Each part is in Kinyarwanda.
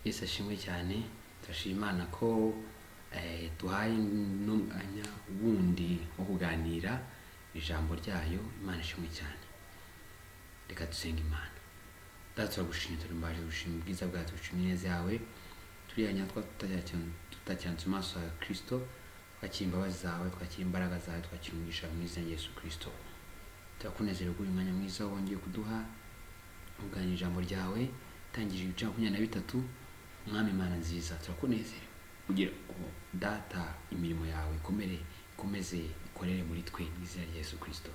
Yesu ashimwe cyane. Turashima Imana ko duhaye n'umwanya wundi wo kuganira ijambo ryayo. Imana ishimwe cyane. Reka dusenge Imana. Data, turagushimye, turumbaje gushima ubwiza bwawe, tugushima ineza yawe. Turiyanya tutakiranutse mu maso ya Kristo, twakira imbabazi zawe, twakira imbaraga zawe, twakira umugisha mu izina rya Yesu Kristo. Turakunezerwa uyu mwanya mwiza wongeye kuduha kuganira ijambo ryawe. Tangije ibice 23. Mwami Imana nziza, turakunezerewe kugira ngo Data imirimo yawe ikomere, ikomeze ikorere muri twe mu izina rya Yesu Kristo.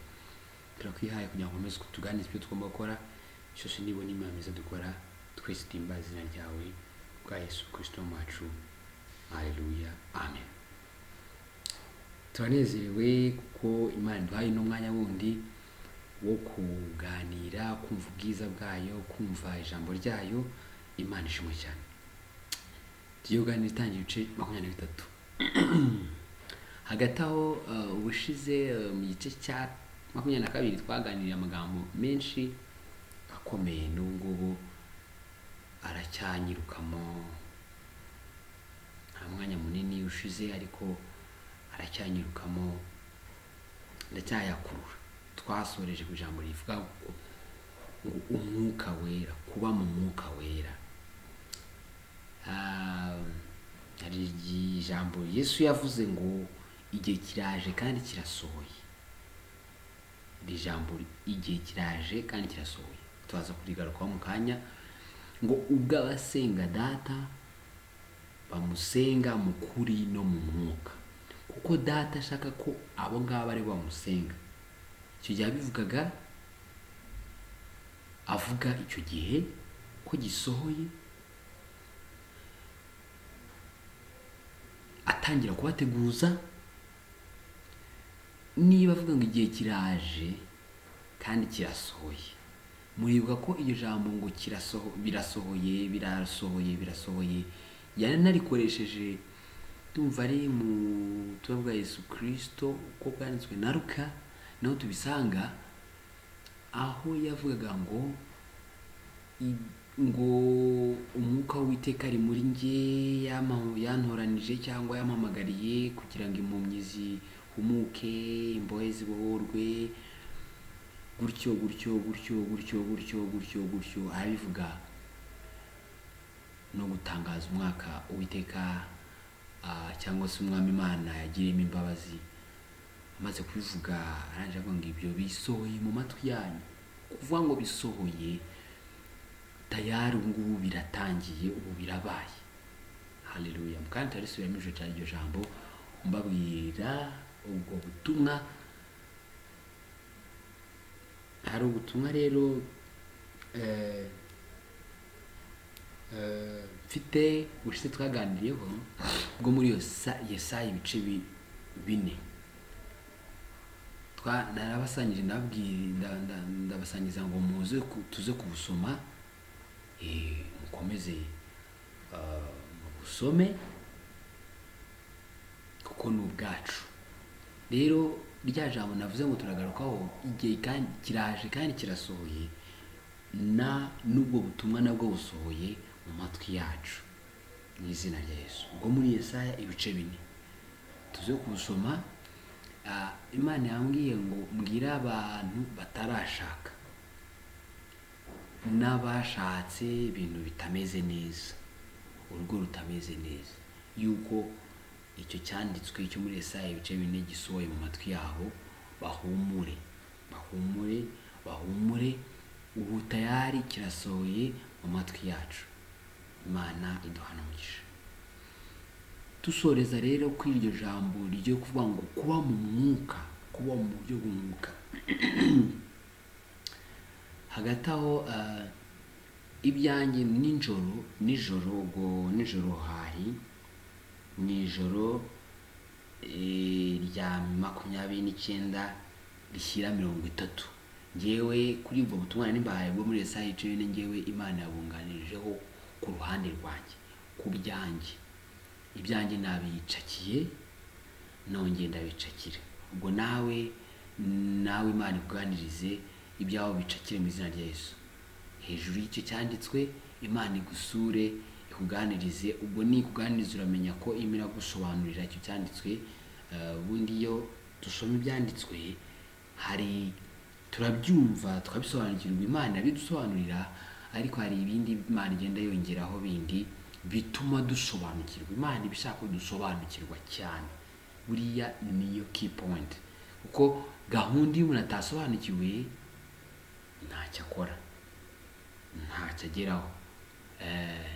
Turakwihaye kugira ngo ukomeze kutuganiriza ibyo tugomba gukora cyose. Nibona imana myiza dukora twese, duhimbaze izina ryawe bwa Yesu Kristo wacu. Haleluya, amen. Turanezerewe kuko Imana iduhaye n'umwanya wundi wo kuganira, kumva ubwiza bwayo, kumva ijambo ryayo. Imana ishimwe cyane. Tugiye kuganira itangira ibice 23. Hagati aho, ubushize, mu gice cya 22 twaganiriye amagambo menshi akomeye. N'ubu ngubu aracyanyirukamo. Nta mwanya munini ushize, ariko aracyanyirukamo, ndacyayakurura. Twasoreje ku ijambo rivuga ngo umwuka wera, kuba mu mwuka wera. Hari ijambo Yesu yavuze ngo igihe kiraje kandi kirasohoye. Iri jambo, igihe kiraje kandi kirasohoye, tubaza kurigarukaho mu kanya, ngo ubwo abasenga Data bamusenga mu kuri no mu mwuka, kuko Data ashaka ko abo ngabo ari bo bamusenga. Icyo gihe yabivugaga, avuga icyo gihe ko gisohoye, atangira kubateguza. Niba avuga ngo igihe kiraje kandi kirasohoye, muribuka ko iryo jambo ngo birasohoye, birasohoye, birasohoye, yaranarikoresheje. Ndumva ari mu butumwa bwa Yesu Kristo uko bwanditswe na Luka naho tubisanga, aho yavugaga ngo umwuka w'Uwiteka ari muri njye, yantoranije cyangwa yampamagariye kugira ngo impumyi zihumuke, imbohe zibohorwe, gutyo gutyo gutyo gutyo gutyo gutyo gutyo. Arabivuga no gutangaza umwaka Uwiteka, cyangwa se umwami Imana yagiriyemo imbabazi. Amaze kubivuga, arangije avuga ngo ibyo bisohoye mu matwi yanyu. Kuvuga ngo bisohoye, tayari ubu ngubu biratangiye, ubu birabaye. Haleluya. Kandi turarisubiramo ijoro cyane iryo jambo, mbabwira ubwo butumwa. Hari ubutumwa rero mfite ubushize twaganiriyeho bwo muri Yesaya ibice 4. Narabasangije, ndabasangiza ngo muze tuze kubusoma, mukomeze mubusome kuko ni ubwacu. Rero rya jambo navuze ngo turagarukaho, igihe kandi kiraje kandi kirasohoye, na n'ubwo butumwa nabwo busohoye mu matwi yacu mu izina rya Yesu. Ubwo muri Yesaya ibice 4 tuze kubusoma. Imana yambwiye ngo mbwire abantu batarashaka n'abashatse ibintu bitameze neza, urugo rutameze neza, yuko icyo cyanditswe cyo muri Yesaya ibice 4 gisohoye mu matwi yabo. Bahumure, bahumure, bahumure, ubu tayari kirasohoye mu matwi yacu. Imana iduhana umugisha. Dusoreza rero kuri iryo jambo ryo kuvuga ngo kuba mu mwuka, kuba mu buryo bw'umwuka. Hagati aho, ibyanjye nijoro, nijoro, ubwo nijoro hari mu ijoro rya 29 rishyira 30, ngewe kuri ubwo butumwa nari mbahaye bwo muri Yesaya ibice 4, ngewe Imana yabunganijeho ku ruhande rwanjye, ku byanjye. Ibyanjye nabicakiye, nongeye ndabicakira. Ubwo nawe Imana ikuganirize ibyawe, bicakire mu izina rya Yesu. Hejuru y'icyo cyanditswe, Imana igusure. ikuganirize. Ubwo nikuganiriza uramenya ko irimo iragusobanurira icyo cyanditswe. Ubundi iyo dusoma ibyanditswe hari turabyumva tukabisobanukirwa, Imana irabidusobanurira, ariko hari ibindi Imana igenda yongeraho bindi bituma dusobanukirwa. Imana iba ishaka ko dusobanukirwa cyane, buriya niyo key point, kuko gahunda iyo umuntu atasobanukiwe ntacyo akora, ntacyo ageraho.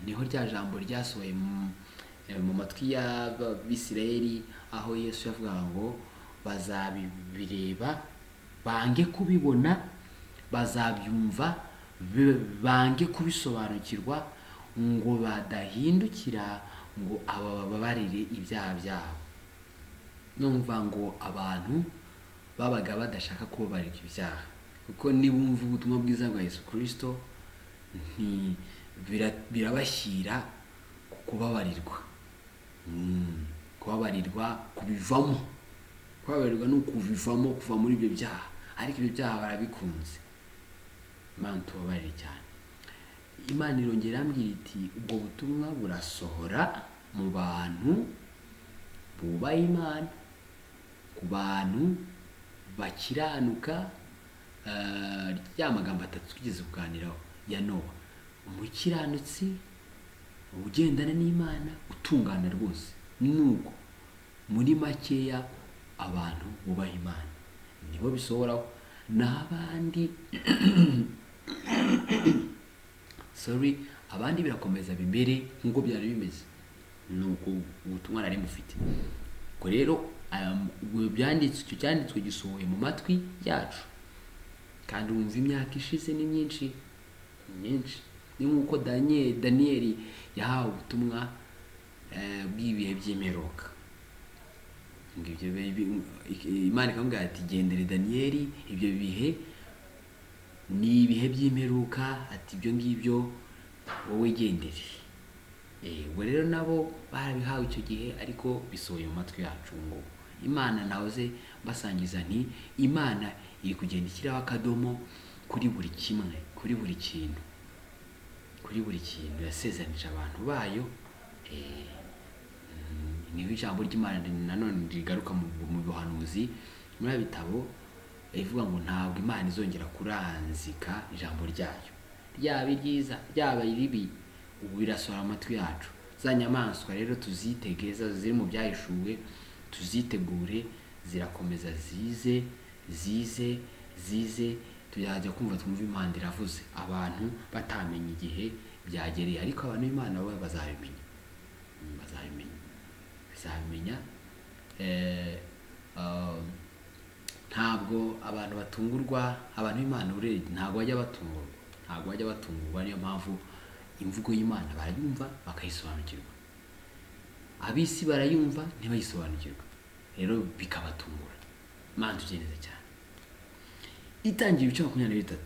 Niho rya jambo ryasohoye mu matwi y'Abisirayeli, aho Yesu yavugaga ngo bazabireba bange kubibona, bazabyumva bange kubisobanukirwa, ngo badahindukira ngo aba bababarire ibyaha byabo. Numva ngo abantu babaga badashaka kubabarirwa ibyaha, kuko nibumva ubutumwa bwiza bwa Yesu Kristo birabashyira ku kubabarirwa. Kubabarirwa kubivamo, kubabarirwa ni ukubivamo, kuva muri ibyo byaha, ariko ibyo byaha barabikunze. Imana tubabarire cyane. Imana irongera irambwira iti ubwo butumwa burasohora mu bantu bubaha Imana, ku bantu bakiranuka. Ya magambo atatu twigeze kuganiraho ya Nowa, umukiranutsi ugendana n'Imana, utungana rwose. Nuko muri makeya abantu bubaha Imana nibo bisohoraho, n'abandi sorry, abandi birakomeza bimere nk'uko byari bimeze. Nuko ubutumwa nari mufite. Ubwo rero ubwo byanditswe, icyo cyanditswe gisohoye mu matwi yacu, kandi wumva imyaka ishize ni myinshi, ni myinshi. Ni nk'uko Daniyeli yahawe ubutumwa bw'ibihe by'imperuka. Ngo ibyo Imana ikamubwira ati gendere Daniyeli, ibyo bihe ni ibihe by'imperuka, ati ibyo ngibyo wowe gendere. Ubwo rero nabo barabihawe icyo gihe, ariko bisohoye mu matwi yacu. Ngo Imana nahoze mbasangiza nti Imana iri kugenda ishyiraho akadomo kuri buri kimwe, kuri buri kintu, kuri buri kintu yasezeranije abantu bayo. Niho ijambo ry'Imana nanone rigaruka mu buhanuzi muri ibi bitabo, ivuga ngo ntabwo Imana izongera kuranzika ijambo ryayo, ryaba iryiza ryaba iribi. Ubu birasohora amatwi yacu. Za nyamaswa rero tuzitege, ziri mu byahishuwe tuzitegure, zirakomeza zize zize zize, tuzajya kumva twumva Imana iravuze, abantu batamenya igihe byagereye, ariko abantu b'Imana bo bazabimenya. Bazabimenya, bazabimenya. Ntabwo abantu batungurwa, abantu b'Imana urebye ntabwo bajya batungurwa, ntabwo bajya batungurwa. Niyo mpamvu imvugo y'Imana barayumva bakayisobanukirwa, ab'isi barayumva ntibayisobanukirwe, rero bikabatungura. Imana tugeneza cyane. Itangira ibice 23,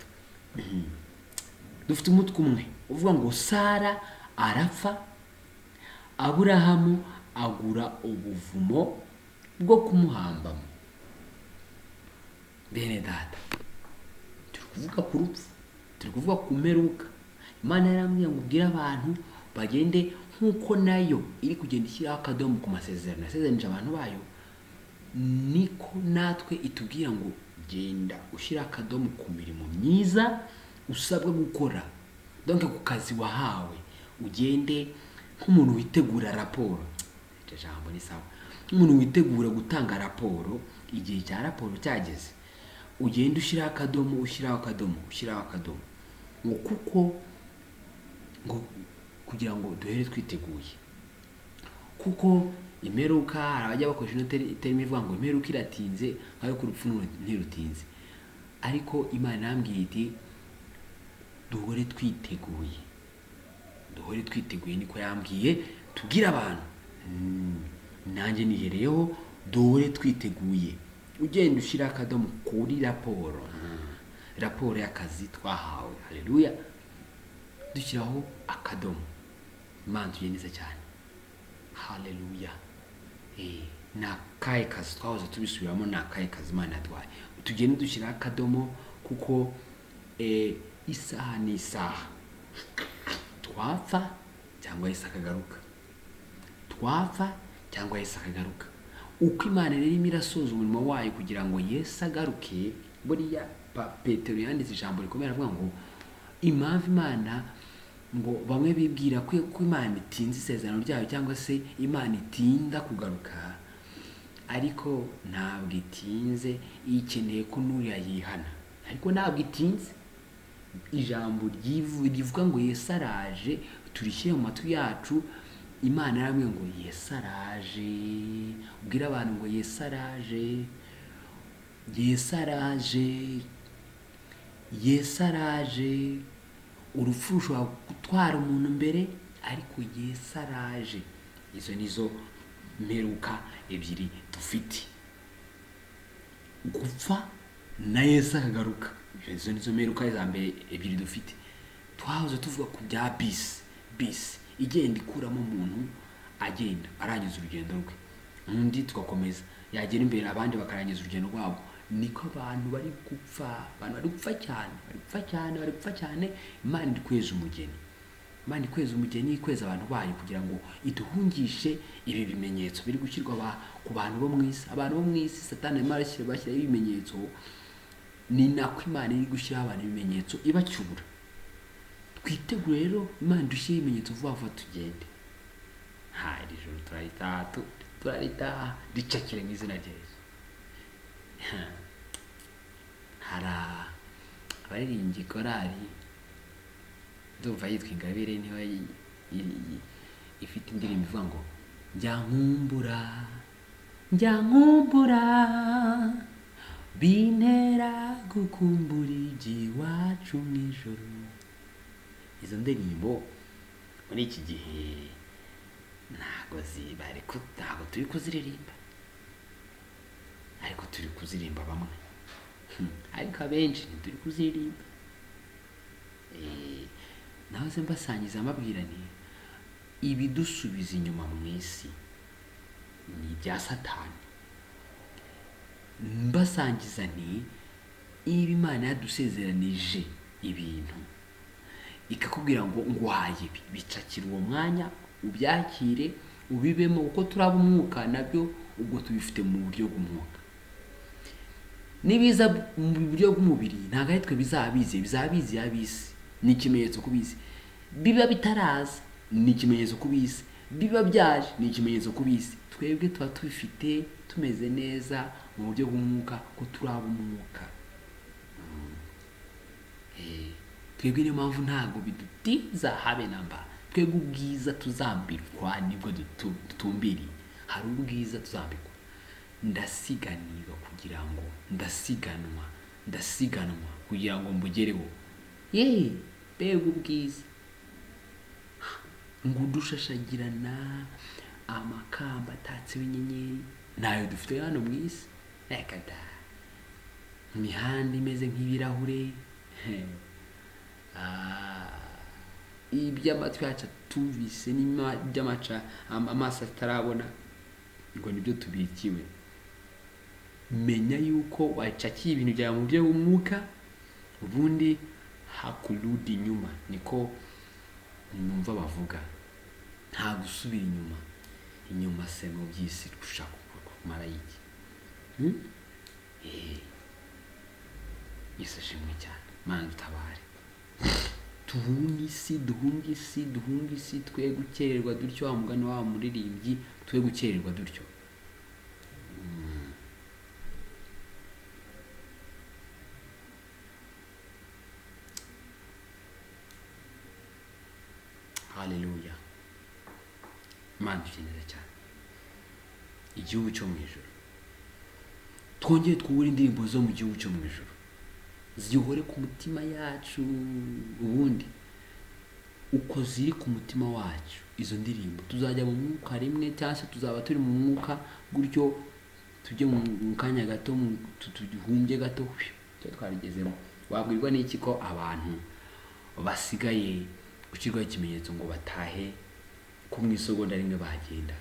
dufite umutwe umwe uvuga ngo Sara arapfa, Aburahamu agura ubuvumo bwo kumuhambamo. Bene data, turi kuvuga ku rupfu, turi kuvuga ku mperuka. Imana yarambwiye ngo ubwire abantu bagende nk'uko nayo iri kugenda ishyiraho akadomo ku masezerano yasezeranije abantu bayo, niko natwe itubwira ngo genda ushyire akadomo ku mirimo myiza usabwa gukora, donc ku kazi wahawe, ugende nk'umuntu witegura raporo. Iryo jambo ni sawa, nk'umuntu witegura gutanga raporo, igihe cya raporo cyageze, ugende ushyiraho akadomo, ushyiraho akadomo, ushyiraho akadomo, ngo kuko ngo kugira ngo duhere twiteguye, kuko imperuka, hari abajya bakoresha ino terme ivuga ngo imperuka iratinze, nkayo ku rupfu ntirutinze, ariko Imana irambwiye iti duhore twiteguye, duhore twiteguye, niko yambwiye tubwire abantu. Nanjye nihereyeho, duhore twiteguye, ugenda ushyira akadomo kuri raporo, raporo y'akazi twahawe. Haleluya, dushyiraho akadomo. Imana tugiye neza cyane. Haleluya. Ni akahe kazi twahoze tubisubiramo, ni akahe kazi Imana yaduhaye? Tugende dushyiraho akadomo, kuko isaha ni isaha, twapfa cyangwa cyangwa Yesu akagaruka, twapfa cyangwa Yesu akagaruka. Uko Imana rero irimo irasoza umurimo wayo kugira ngo Yesu agaruke, buriya Petero yanditse ijambo rikomeye aravuga ngo impamvu Imana, ngo bamwe bibwira ko Imana itinze isezerano ryayo cyangwa se Imana itinda kugaruka, ariko ntabwo itinze, ikeneye ko n'uriya yihana, ariko ntabwo itinze. Ijambo rivuga ngo Yesu araje, turishyire mu matwi yacu. Imana yaramwe ngo Yesu araje, ubwire abantu ngo Yesu araje, Yesu araje, Yesu araje. Urupfu rushobora gutwara umuntu mbere, ariko Yesu araje. Izo nizo mperuka ebyiri dufite, gupfa na Yesu akagaruka. Izo nizo mperuka za mbere ebyiri dufite. Twahoze tuvuga ku bya bisi igenda ikuramo umuntu, agenda arangiza urugendo rwe, undi tugakomeza, yagera imbere abandi bakarangiza urugendo rwabo. Niko abantu bari gupfa, abantu bari gupfa cyane, bari gupfa cyane, bari gupfa cyane. Imana iri kweza umugeni, Imana ikweza umugeni, ikweza abantu bayo kugira ngo iduhungishe ibi bimenyetso biri gushyirwa ku bantu bo mu isi. Abantu bo mu isi Satani arimo arashyiraho ibimenyetso, ni nako Imana iri gushyiraho abantu ibimenyetso ibacyura. Twitegure rero Imana idushyire ibimenyetso vuba vuba tugende. Iri joro turaritaha, turaritaha, ricakire mu izina rya Yesu. Hari abaririmbyi korali, ndumva yitwa Ingabire, niba ifite indirimbo ivuga ngo njya nkumbura, njya nkumbura, bintera gukumbura iby'iwacu mu ijoro. Izo ndirimbo muri iki gihe ntabwo ntabwo turi kuziririmba, ariko turi kuzirimba bamwe, ariko abenshi ntituri kuziririmba. Nahoze mbasangiza mbabwira nti ibidusubiza inyuma mu isi ni ibya Satani. Mbasangiza nti niba Imana yadusezeranije ibintu ikakubwira ngo nguhaye ibi, bicakira uwo mwanya ubyakire ubibemo, uko turaba umwuka nabyo ubwo tubifite mu buryo bw'umwuka. Nibiza mu buryo bw'umubiri ntabwo ari twe bizabizi, bizabizi ab'isi, ni ikimenyetso ku b'isi. Biba bitaraza ni ikimenyetso ku b'isi, biba byaje ni ikimenyetso ku b'isi. Twebwe tuba tubifite tumeze neza mu buryo bw'umwuka ko turaba umwuka. Twebwe niyo mpamvu ntabwo bidutiza habe namba. Twebwe ubwiza tuzambikwa nibwo dutumbiriye. Hari ubwiza tuzambikwa. Ndasiganirwa kugira ngo ndasiganwa, ndasiganwa kugira ngo mbugereho. Yeee, mbega ubwiza! Ngo udushashagirana amakamba atatseho inyenyeri, ntayo dufite hano mu isi. Reka da, imihanda imeze nk'ibirahure, iby'amatwi yacu atumvise n'iby'amaca amaso atarabona, ngo nibyo tubikiwe. Menya yuko wacakiye ibintu byawe mu buryo bw'umwuka, ubundi hakurudi inyuma, niko numva bavuga. Nta gusubira inyuma, inyuma se mu by'isi ushaka kumara iki? Yesu ashimwe cyane. Mana dutabare, duhunge isi, duhunge isi, duhunge isi, twe gukererwa dutyo. Wa mugani wa muririmbyi, twe gukererwa dutyo. Haleluya. Imana dukenera cyane igihugu cyo mu ijuru. Twongere twubure indirimbo zo mu gihugu cyo mu ijuru, zihore ku mutima yacu. Ubundi uko ziri ku mutima wacu izo ndirimbo, tuzajya mu mwuka rimwe, cyangwa se tuzaba turi mu mwuka gutyo, tujye mu kanya gato, tuhumbye gato, cyo twarigezemo. Wabwirwa n'iki ko abantu basigaye gushyirwaho ikimenyetso ngo batahe ko mu isegonda rimwe bagenda?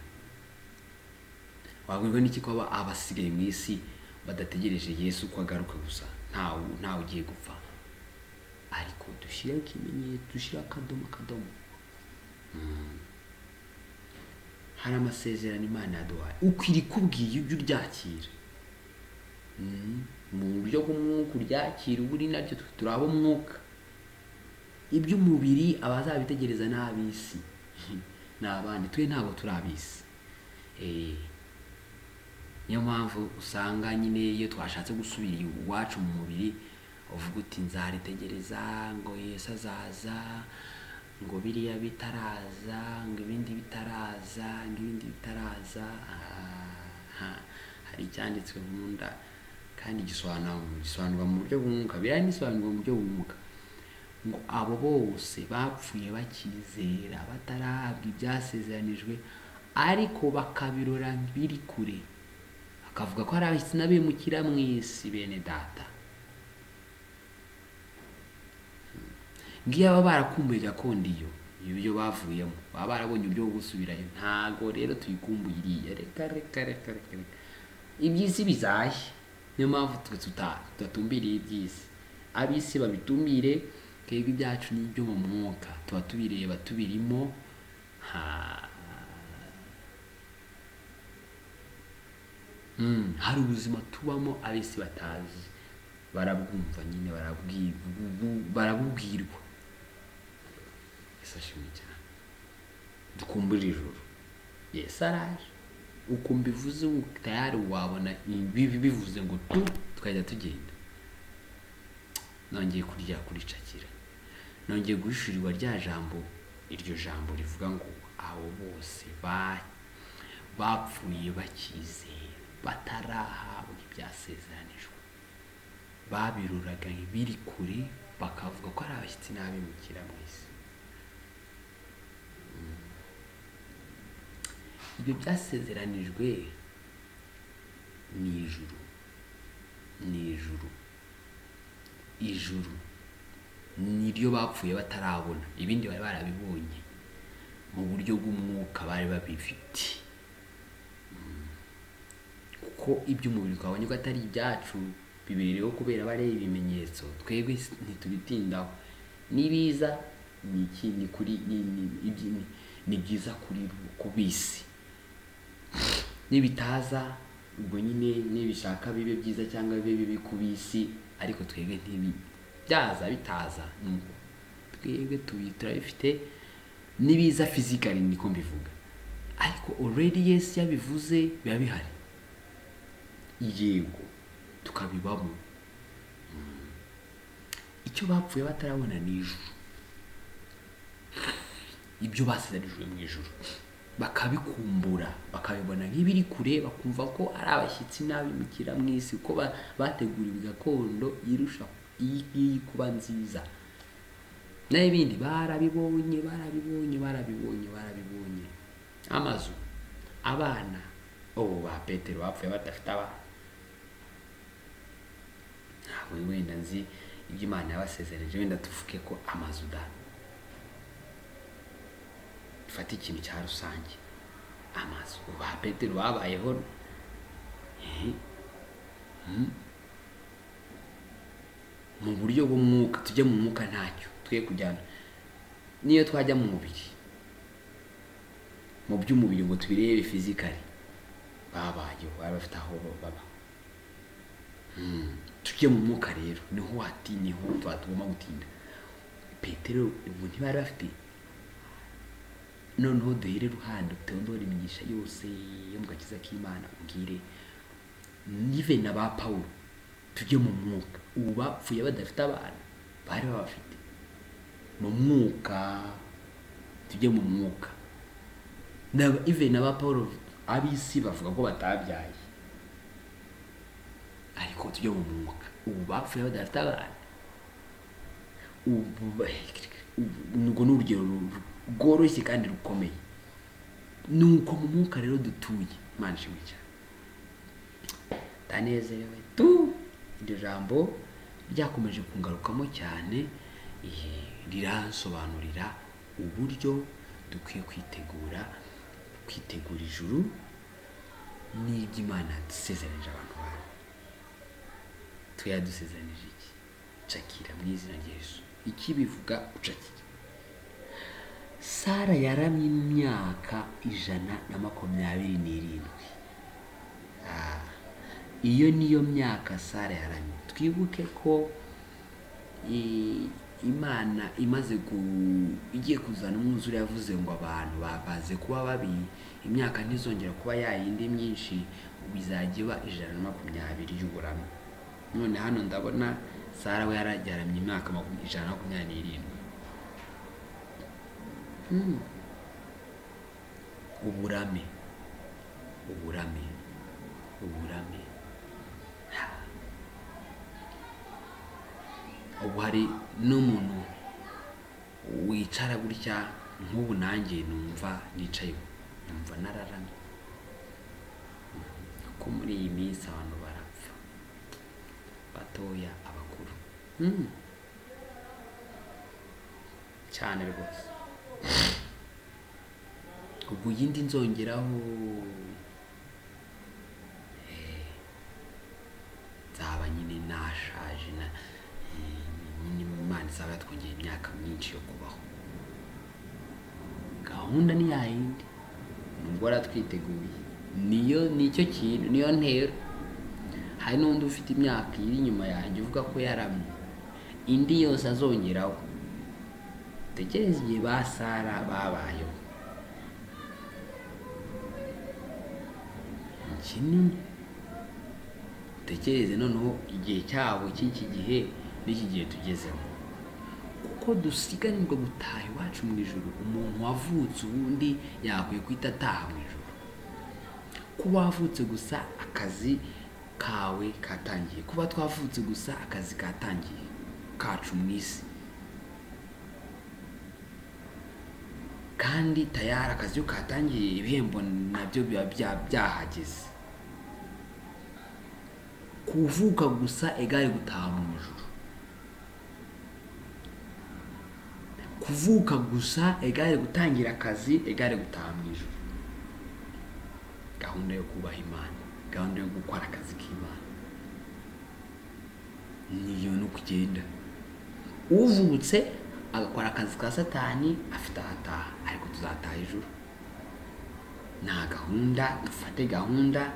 Wabwirwa n'iki ko abasigaye mu isi badategereje Yesu ko agaruka gusa, ntawe ugiye gupfa? Ariko dushyiraho ikimenyetso, dushyiraho akadomo akadomo. Hari amasezerano Imana yaduhaye, ukwiriye ikubwiye ujye uryakira. Mu buryo bw'umwuka uryakira, uba uri naryo. Turi ab'umwuka, iby'umubiri abazabitegereza ni ab'isi, ni abandi. Twe ntabwo turi ab'isi. Niyo mpamvu usanga nyine iyo twashatse gusubira iwacu mu mubiri, uvuga uti nzaritegereza, ngo Yesu azaza, ngo biriya bitaraza, ngo ibindi bitaraza, ngo ibindi bitaraza. Aha, hari icyanditswe nkunda kandi gisobanurwa mu buryo bw'umwuka, biriya nisobanurwa mu buryo bw'umwuka, ngo abo bose bapfuye bakizera batarahabwa ibyasezeranijwe, ariko bakabirora biri kure, bakavuga ko ari abashyitsi n'abimukira mu isi. Bene data, ngiyo baba barakumbuye gakondo, iyo ibyo bavuyemo baba barabonye uburyo bwo gusubirayo. Ntago rero tuyikumbuye iriya. Reka reka reka reka reka, iby'isi bizahe. Niyo mpamvu twe tudatumbiriye iby'isi, ab'isi babitumbire. Twebwe ibyacu ni ibyo mu mwuka, tuba tubireba tubirimo. Hari ubuzima tubamo ab'isi batazi, barabwumva nyine, barabubwirwa. Yesu ashimwe cyane. Dukumbure ijuru, Yesu araje. Uko mbivuze ubu tayari wabona ibi bivuze ngo tu tukajya tugenda. Nongeye kurya kuricakira, nongeye guhishurirwa rya jambo, iryo jambo rivuga ngo abo bose bapfuye bakizera batarahabwa ibyasezeranijwe, babiruraga biri kure, bakavuga ko ari abashyitsi n'abimukira mu isi. Ibyo byasezeranijwe ni ijuru, ni ijuru, ijuru niryo bapfuye batarabona. Ibindi bari barabibonye mu buryo bw'umwuka, bari babifite. Kuko iby'umubiri twabonye ko atari ibyacu, bibereyeho kubera bari ibimenyetso. Twebwe ntitubitindaho, nibiza ni iki, ni kuri ni byiza kuri ku bisi, nibitaza ubwo nyine nibishaka bibe byiza cyangwa bibe bibi ku bisi, ariko twebwe ntibi byaza bitaza, nuko twebwe turabifite. Nibiza physically niko mbivuga, ariko already Yesu yabivuze biba bihari, yego tukabibamo. Icyo bapfuye batarabona ni ijuru, ibyo basezeranijwe mu ijuru bakabikumbura, bakabibona nk'ibiri kure, bakumva ko ari abashyitsi n'abimukira mu isi, ko bateguriwe gakondo irusha iyi ngiyi kuba nziza. Naho ibindi barabibonye, barabibonye, barabibonye, barabibonye. Amazu, abana, ubu ba Petero bapfuye badafite abana. Ntabwo wenda nzi ibyo Imana yabasezeranije, wenda tuvuge ko amazu da, dufate ikintu cya rusange, amazu. Ba Petero babayeho mu buryo bw'umwuka, tujye mu mwuka, ntacyo twe kujyana niyo twajya mu mubiri, mu by'umubiri ngo tubirebe physically, babayeho, bari bafite aho baba. Tujye mu mwuka rero, niho wati, niho tugomba gutinda. Petero ubu ntibari bafite. Noneho duhere ruhande, utondore imigisha yose yo mu gakiza k'Imana, umbwire nive na ba Pawulo. Tujye mu mwuka, ubu bapfuye badafite abana, bari babafite mu mwuka. Tujye mu mwuka, even na ba Pawulo ab'isi bavuga ko batabyaye, ariko tujye mu mwuka, ubu bapfuye badafite abana. Ubwo ni urugero rworoshye kandi rukomeye. Ni uko mu mwuka rero dutuye. Imana ishimwe cyane, ndanezerewe tu. Iryo jambo ryakomeje kungarukamo cyane, riransobanurira uburyo dukwiye kwitegura ijuru n'iby'Imana yadusezeranije. Abantu bayo tuyadusezeranije iki? Cakira mu izina rya Yesu. Ikibivuga ucakira. Sara yaramye imyaka 127. Iyo niyo myaka Sara yaramye. Twibuke ko Imana imaze igiye kuzana umwuzure, yavuze ngo abantu babaze kuba babi, imyaka ntizongera kuba yayindi myinshi, bizajya iba 120 y'uburame. None hano ndabona Sara we yararamye imyaka 127. Uburame, uburame, uburame. Ubu hari n'umuntu wicara gutya nk'ubu nanjye numva nicaye, numva nararamye, kuko muri iyi minsi abantu barapfa, batoya, abakuru, cyane rwose. Ubwo iyindi nzongeraho, nzaba nyine nashaje, na nyine Imana izaba yatwongeye imyaka myinshi yo kubaho. Gahunda ni yayindi, nubwo waratwiteguye, niyo nicyo kintu, niyo ntero. Hari n'undi ufite imyaka iri inyuma yanjye uvuga ko yaramye, indi yose azongeraho. Tekereza igihe ba Sara babayeho kinini, utekereze noneho igihe cyabo cy'iki gihe n'iki gihe tugezemo, kuko dusiganirwa gutaha iwacu mu ijuru. Umuntu wavutse ubundi yakwiye guhita ataha mu ijuru. Kuba wavutse gusa akazi kawe katangiye, kuba twavutse gusa akazi katangiye kacu mu isi, kandi tayari akazi iyo katangiye ibihembo nabyo biba byahageze. Kuvuka gusa egare gutaha mu ijuru, kuvuka gusa egare gutangira akazi, egare gutaha mu ijuru. Gahunda yo kubaha Imana, gahunda yo gukora akazi k'Imana niyo ni ukugenda. Uvutse agakora akazi ka Satani afite ahataha, ariko tuzataha ijuru. Nta gahunda, dufate gahunda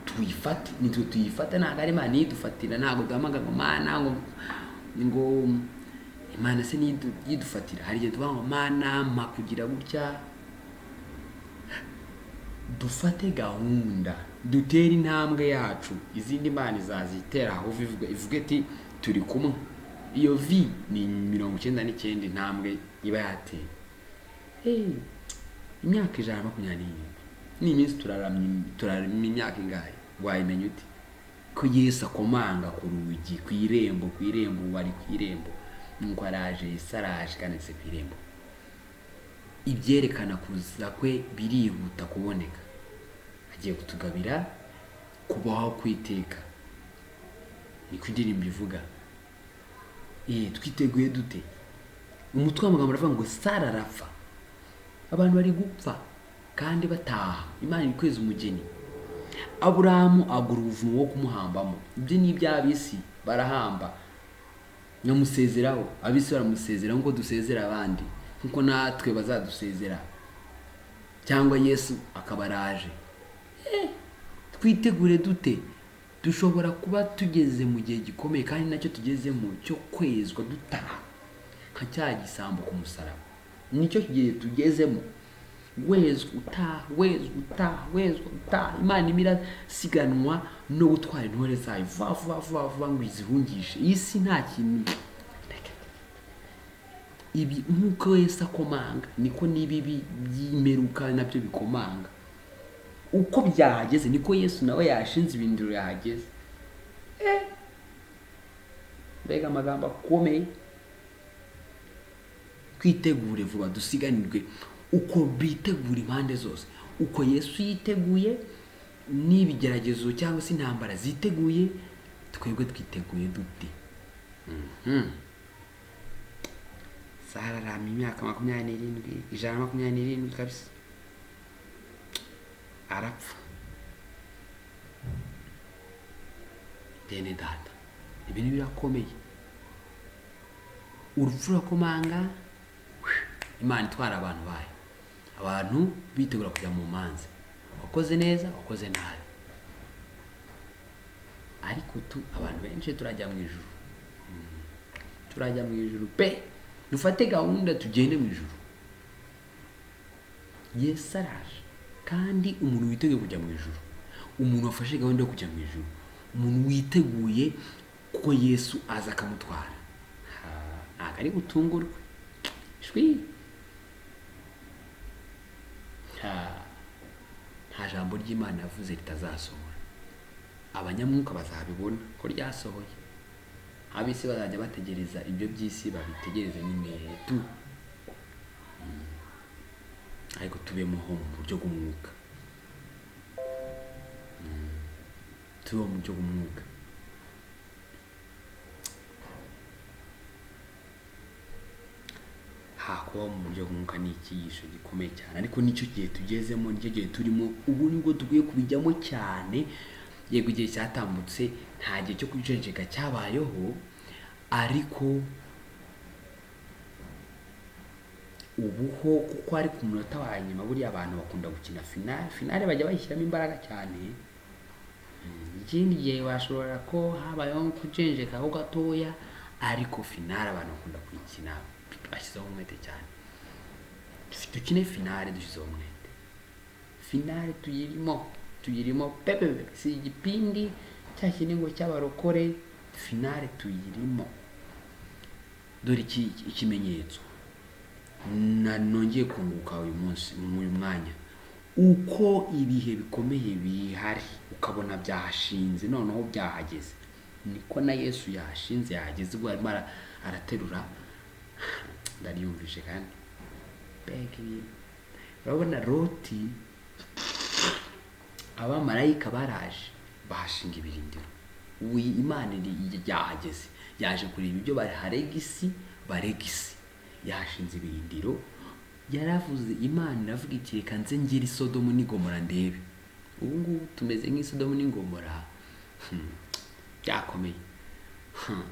tuyifate, nitwe tuyifata, ntabwo ari Imana iyidufatira. Ntabwo duhamagara ngo Mana, ngo Imana se niyidufatira. Hari igihe tuvuga ngo Mana mpa kugira gutya. Dufate gahunda, dutere intambwe yacu, izindi Mana izazitera aho ivuge iti turi kumwe. Iyo vi ni 99 intambwe iba yateye. Imyaka 127 ni iminsi turaramye imyaka ingahe? Wayimenya ute ko Yesu akomanga ku rugi, ku irembo, ku irembo, ubu ari ku irembo, nuko araje, Yesu araje kandi ageze ku irembo. Ibyerekana kuza kwe birihuta kuboneka. Agiye kutugabira kubaho kwiteka, niko indirimbo ivuga. Twiteguye dute? Umutwe w'amagambo uravuga ngo Sara arapfa, abantu bari gupfa kandi bataha, Imana iri kweza umugeni. Aburahamu agura ubuvumo bwo kumuhambamo. Ibyo ni iby'ab'isi, barahamba, nyamusezeraho, ab'isi baramusezera nk'uko dusezera abandi, nk'uko natwe bazadusezera, cyangwa Yesu akaba araje. Twitegure dute? Dushobora kuba tugeze mu gihe gikomeye, kandi nacyo tugezemo cyo kwezwa dutaha nka cya gisambo ku musaraba. Nicyo gihe tugezemo, wezwa utaha, wezwa utaha, wezwa utaha. Imana irimo irasiganwa no gutwara intore zayo vuba vuba vuba vuba ngo izihungishe iyi si. Nta kintu ibi, nk'uko Yesu akomanga niko n'ibibi by'imperuka nabyo bikomanga. Uko byahageze niko Yesu nawe yashinze ibindiro yahageze. Mbega amagambo akomeye! Twitegure vuba, dusiganirwe uko bitegura impande zose, uko Yesu yiteguye n'ibigeragezo cyangwa se intambara ziteguye, twebwe twiteguye dute? Sara arama imyaka 27, 127 kabisa, arapfa. Bene data, ibintu birakomeye, urupfu rurakomanga. Imana itwara abantu bayo, abantu bitegura kujya mu manza, wakoze neza, wakoze nabi. Ariko tu abantu benshi turajya mu ijuru, turajya mu ijuru pe. Dufate gahunda tugende mu ijuru. Yesu araje, kandi umuntu witeguye kujya mu ijuru, umuntu wafashe gahunda yo kujya mu ijuru, umuntu witeguye ko Yesu aza akamutwara, ntabwo ari butungurwe. Shwi, nta jambo ry'Imana yavuze ritazasohora. Abanyamwuka bazabibona ko ryasohoye, ab'isi bazajya bategereza ibyo by'isi, babitegereze nyine tu. Ariko tubemo mu buryo bw'umwuka, tubeho mu buryo bw'umwuka. Kubaho mu buryo bw'umwuka ni icyigisho gikomeye cyane, ariko nicyo gihe tugezemo, nicyo gihe turimo, ubu nibwo dukwiye kubijyamo cyane. Yego igihe cyatambutse nta gihe cyo kujenjeka cyabayeho, ariko ubu ho kuko ari ku munota wa nyuma, buriya abantu bakunda gukina finale, finale bajya bayishyiramo imbaraga cyane. Ikindi gihe washobora ko habayeho kujenjeka ho gatoya, ariko finale abantu bakunda kuyikina bashyizeho umwete cyane. Dukine finale dushyizeho umwete, finale tuyirimo pepe, si igipindi cya kindi ngo cy'abarokore, finale tuyirimo. Dore ikimenyetso nongeye kunguka uyu munsi mu uyu mwanya, uko ibihe bikomeye bihari ukabona byahashinze, noneho byahageze, niko na Yesu yahashinze yahageze, ubwo arimo araterura. Ndaryumvishe kandi mbega ibintu. Urabona Loti, abamarayika baraje bahashinga ibirindiro. Ubu Imana yahageze, yaje kureba ibyo barega isi, barega isi, yahashinze ibirindiro. Yaravuze, Imana iravuga iti reka nze ngire Sodomu n'Igomora ndebe. Ubu ngubu tumeze nk'isodomu n'Igomora, byakomeye.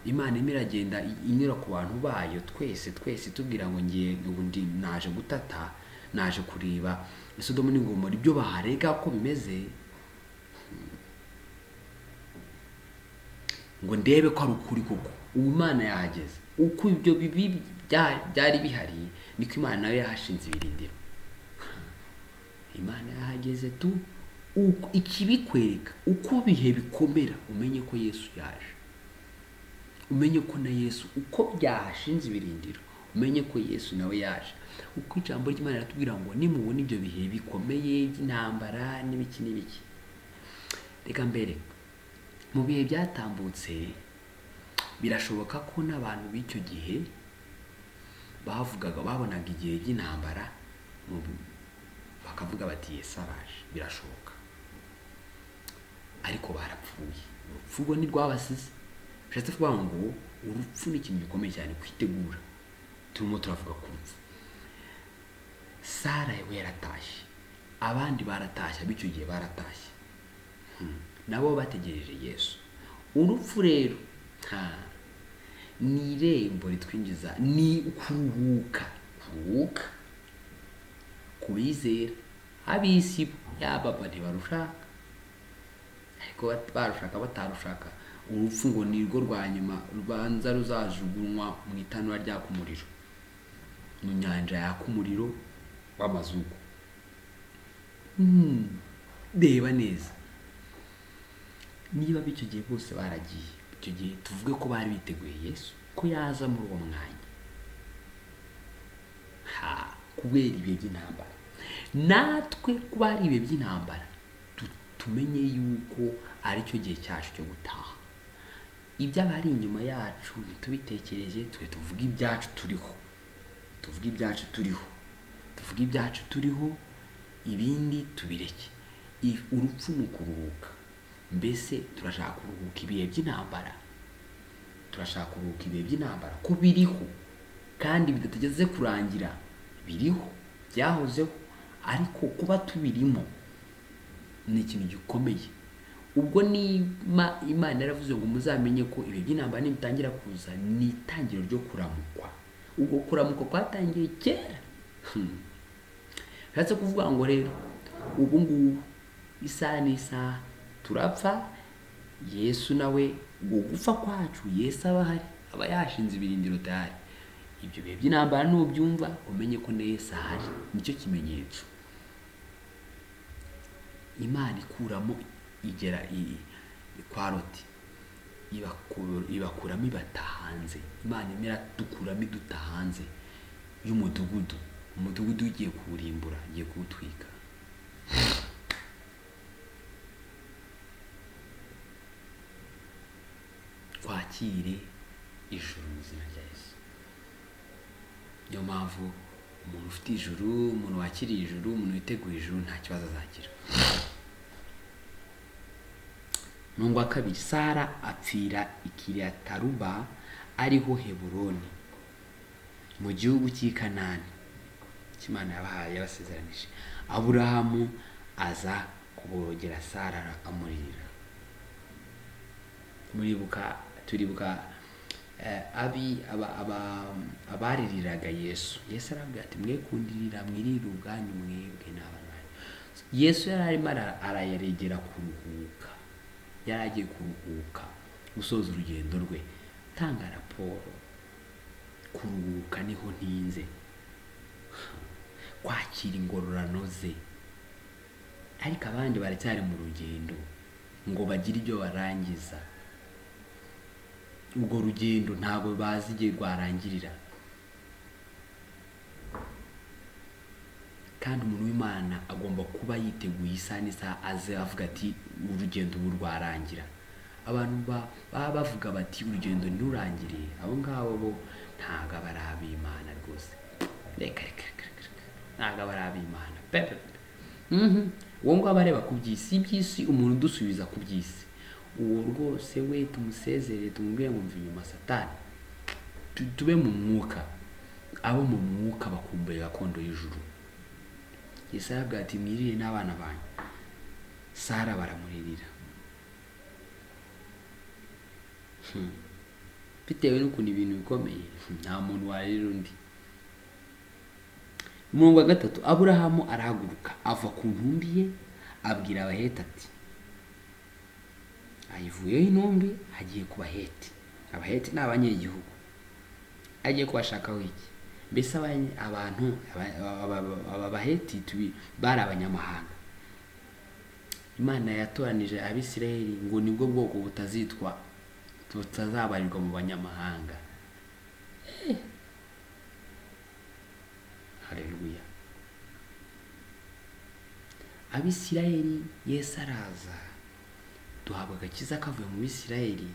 Imana irimo iragenda inyura ku bantu bayo twese twese, tubwira ngo ngiye ubu ndi naje gutata, naje kureba Sodomu n'Igomora ibyo baharega ko bimeze, ngo ndebe ko ari ukuri koko. Ubu Imana yahageze, uko ibyo bibi byari bihari niko Imana nayo yahashinze ibirindiro. Imana yahageze tu. Ikibikwereka uko bihe bikomera, umenye ko Yesu yaje, umenye ko na Yesu uko byahashinze ibirindiro, umenye ko Yesu nawe yaje. Uko ijambo ry'Imana riratubwira ngo nimubona ibyo bihe bikomeye by'intambara n'ibiki n'ibiki. Reka mbere mu bihe byatambutse, birashoboka ko n'abantu b'icyo gihe bavugaga, babonaga igihe by'intambara bakavuga bati Yesu araje, birashoboka. Ariko barapfuye, urupfu rwo ntirwabasize. Bishatse kuvuga ngo urupfu ni ikintu gikomeye cyane kwitegura. Turimo turavuga ku rupfu. Sara we yaratashye, abandi baratashye, ab'icyo gihe baratashye, nabo bategereje Yesu. Urupfu rero ni irembo ritwinjiza, ni kuruhuka, kuruhuka kubizera. Ab'isi yaba ntibarushaka, ariko barushaka batarushaka, urupfu ngo ni rwo rwa nyuma rubanza ruzajugunywa mu itanura ryaka umuriro, mu nyanja yaka umuriro w'amazuku. Reba neza, niba b'icyo gihe bose baragiye, icyo gihe tuvuge ko bari biteguye Yesu ko yaza muri uwo mwanya, kubera ibihe by'intambara. Natwe kuba ari ibihe by'intambara, tumenye yuko aricyo gihe cyacu cyo gutaha. Iby'abari inyuma yacu ntitubitekereze, twe tuvuge ibyacu turiho, tuvuge ibyacu turiho, tuvuge ibyacu turiho, ibindi tubireke. Urupfu ni ukuruhuka. Mbese turashaka kuruhuka ibihe by'intambara, turashaka kuruhuka ibihe by'intambara ko biriho kandi bidategeze kurangira, biriho, byahozeho, ariko kuba tubirimo ni ikintu gikomeye. Ubwo niba Imana yaravuze ngo muzamenye ko ibihe by'intambara nibitangira kuza, ni itangiriro ryo kuramukwa. Ubwo kuramukwa kwatangiye kera, Bishatse kuvuga ngo rero ubu ngubu isaha n'isaha turapfa, Yesu nawe gupfa kwacu Yesu aba ahari, aba yashinze ibirindiro tayari. Ibyo bihe by'intambara nubyumva umenye ko na Yesu ahari, nicyo kimenyetso. Imana ikuramo igera kwa Loti, ibakuramo ibata hanze. Imana imwe iradukuramo iduta hanze y'umudugudu, umudugudu ugiye kuwurimbura, ugiye kuwutwika. Twakire ijuru mu izina rya Yesu. Niyo mpamvu umuntu ufite ijuru, umuntu wakiriye ijuru, umuntu witeguye ijuru nta kibazo azagira. Umurongo wa 2, Sara apfira i Kiriyataruba ariho Heburoni mu gihugu cy'i Kanani Imana yabahaye yabasezeranije. Aburahamu aza kuborogera Sara amuririra. Muribuka, turibuka abaririraga Yesu. Yesu arabwira ati mwe kundirira, mwirire ubwanyu mwebwe n'abana banyu. Yesu yari arimo arayaregera kuruhuka, yari agiye kuruhuka gusoza urugendo rwe, tanga raporo. Kuruhuka niho ntinze, kwakira ingororano ze. Ariko abandi baracyari mu rugendo ngo bagire ibyo barangiza. Urwo rugendo ntabwo bazi igihe rwarangirira. Kandi umuntu w'Imana agomba kuba yiteguye isaha n'isaha, aze avuga ati urugendo ubu rwarangira. Abantu baba bavuga bati urugendo ntirurangire, abo ngabo bo ntabwo aba ari ab'Imana rwose. Reka, reka, reka, reka, ntabwo aba ari ab'Imana pe, pe, pe. Uwo ngabo areba ku by'isi, iby'isi umuntu udusubiza ku by'isi, uwo rwose we tumusezerere, tumubwire ngo mva inyuma Satani. Tube mu mwuka. Abo mu mwuka bakumbuye gakondo y'ijuru. Yesu arabwira ati mwirire n'abana banyu. Sara baramuririra. Bitewe n'ukuntu ibintu bikomeye, nta muntu warira undi. Umurongo wa 3, Aburahamu arahaguruka ava ku ntumbi ye, abwira Abaheti ati, ayivuyeho intumbi agiye ku Baheti. Abaheti ni abanyegihugu, agiye kubashakaho iki? Mbese abantu aba Baheti bari abanyamahanga. Imana yatoranije Abisirayeli ngo nibwo bwoko butazitwa, butazabarirwa mu banyamahanga. Haleluya. Abisirayeli Yesu araza, duhabwa agakiza kavuye mu Bisirayeli.